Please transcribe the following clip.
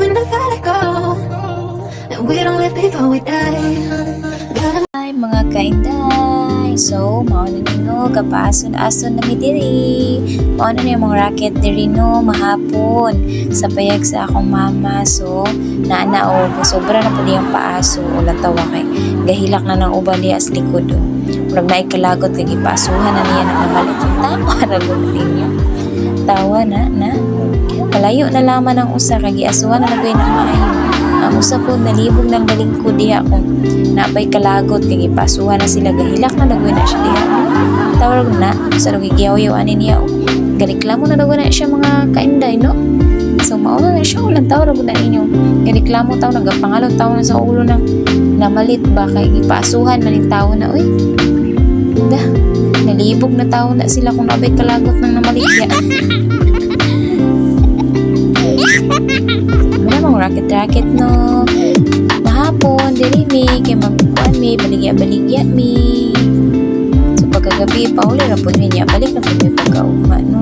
We never let go. And we don't live before we die. Gotta Hi, mga kainday! So, mao na ninyo, kapaason-ason na mi diri. Mao na yung mga racket diri, no, mahapon. Sa payag sa akong mama. So, naa o, sobra na pud yung paaso. Ulang tawa kay gahilak na ng uban diha sa likod. Oh. Murag naay kalagot kay gipaasuhan na niya ng namalit. Tawa ra gud ninyo. Tawa na, na. Palayo na lamang ang usa kay giasuhan na nagoy ng maayo. Ang usa po nalibog ng galingko diha kung napay kalagot kay gipasuhan na sila, gahilak na nagoy na siya diha. Tawag na sa gigiyaw ani niya, oh. Gareklamo na daw na siya, mga kainday, no. So mao na siya, ulang tawag na ninyo. Gareklamo taw, nagapangalot taw na sa ulo ng namalit ba kay gipasuhan man ning tawo na, uy. Da, nalibog na tawo na sila kung nabay kalagot ng namalit ya. Wala mga racket-racket, no. Mahapon, diri mi, kay magkuan mi, baligya-baligya mi. So pagkagabi, pauli ra pud mi niya, balik na pud mi pagkaugma, no.